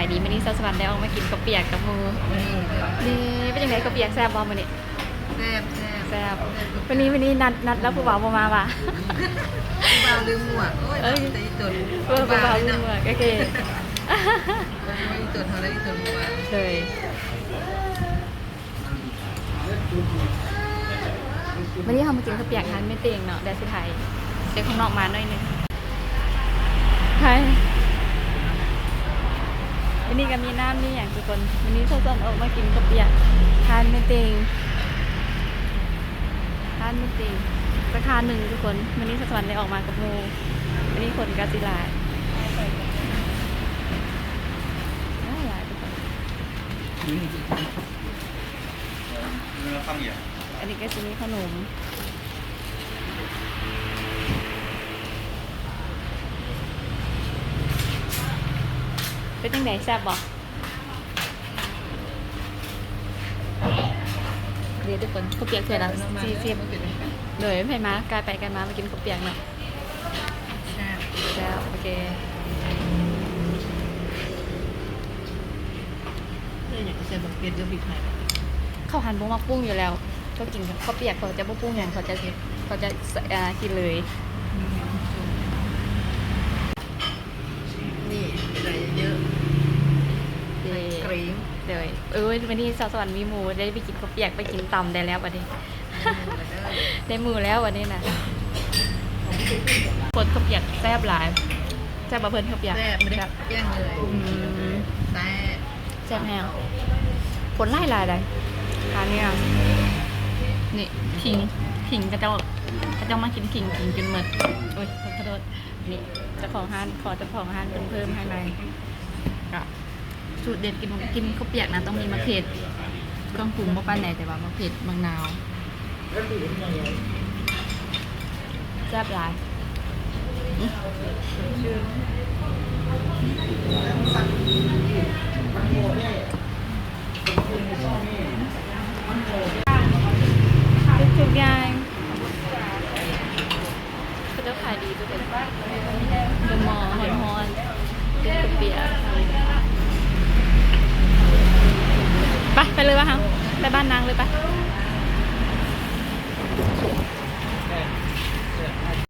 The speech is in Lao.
ອັນນີ້ມື້ນີ້ສາວສະຫວັນໄດ້ອອກມາກິນເຂົ້າປຽກກັບໝູ່. ນີ້ເປັນຈັ່ງໃດ ເຂົ້າປຽກແຊບບໍ່ມື້ນີ້? ແຊບ ແຊບ ແຊບ. ມື້ນີ້ ມື້ນີ້ນັດ ນັດແລ້ວຜູ້ບ່າວບໍ່ມາຫວາ? ຜູ້ບ່າວລືມໝວກ. ໂອ້ຍ ເອີຍ ຕາອີຕົນ ເອີ ຜູ້ບ່າວລືມໝວກ. ໂອເຄ ອີຕົນເຮົາໄດ້ອີຕົນໝວກ. ເລີຍ ມື້ນີ້ເຮົາມາກິນເຂົ້າປຽກຮ້ານແມ່ເຕັງເນາະ. ດຽວຊິຖ່າຍ ເດີນຂ້າງນອກມາໜ້ອຍໜຶ່ງ. ໄປ ມື້ນີ້ກໍມີນ້ຳມີຫຍັງທຸກຄົນ. ມື້ນີ້ສາວສະຫວັນອອກມາກິນເຂົ້າປຽກຮ້ານແມ່ເຕັງ ຮ້ານແມ່ເຕັງສາຂາໜຶ່ງທຸກຄົນ. ມື້ນີ້ສາວສະຫວັນໄດ້ອອກມາກັບໝູ່. ມື້ນີ້ຄົນກໍຊິຫຼາຍ ຫຼາຍທຸກຄົນ. ອັນນີ້ກໍຊິມີຂະໜົມ. ເປັນຈັ່ງໃດ ແຊບບໍ່? ເດ້ທຸກຄົນ ເຂົ້າປຽກຖ້ວຍລະສີ່ສິບ. ໂດຍ ໃຜມາ ກາຍໄປກາຍມາ ມາກິນເຂົ້າປຽກເນາະ. ແຊບ ແຊບ ໂອເຄ. ເຮັດຫຍັງກໍໃສ່ບັກເຜັດກັບພິກໄທ. ເຂົາຫັ້ນບໍ່ມັກປຸງຢູ່ແລ້ວ ເຂົາກິນເຂົ້າປຽກ ເຂົາຈະບໍ່ປຸງຫຍັງ ເຂົາຈະ ເຂົາຈະ ເອີ ກິນເລີຍ. ນີ້ ໃສ່ເຍີະ ເອີ ເກງ ໂດຍ. ເອີຍ ມື້ນີ້ສາວສະຫວັນມີໝູ່ ໄດ້ໄປກິນເຂົ້າປຽກ ໄປກິນຕຳໄດ້ແລ້ວບັດນີ້. ໄດ້ໝູ່ແລ້ວບັດນີ້ນະ. ຄົນເຂົ້າປຽກແຊບຫຼາຍ. ແຊບບໍ່ເພິ່ນ ເຂົ້າປຽກ? ແຊບ ແຊບ ແຈ່ງເລີຍ. ອືມ ແຊບ ແຊບແຮງ. ຄົນຫຼາຍໆໃດ໋ຮ້ານນີ້. ນີ້ ຂີງ ຜີງ ເຂົາເຈົ້າ ເຂົາເຈົ້າມາກິນຜີງ ຜີງຈົນໝົດ. ໂອ້ຍ ຂໍໂທດ. ນີ້ເຈົ້າຂອງຮ້ານ ຂໍເຈົ້າຂອງຮ້ານເພິ່ນເພີ່ມໃຫ້ໃໝ່. ກະສູດເດັດ ກິນ ກິນເຂົ້າປຽກນະ ຕ້ອງມີໝາກເຜັດ. ເຄື່ອງປຸງບໍ່ປານໃດ ແຕ່ວ່າໝາກເຜັດ ໝາກນາວ ແຊບຫຼາຍ. ທຸກໆຢ່າງ ເຂົາເຈົ້າຂາຍດີທຸກຄົນ. ເບິ່ງໝໍ້ຮ້ອນໆ ກິນເຂົ້າປຽກ. ໄປ ໄປເລີຍວ່າເຮົາ ໄປບ້ານນາງເລີຍ ໄປ.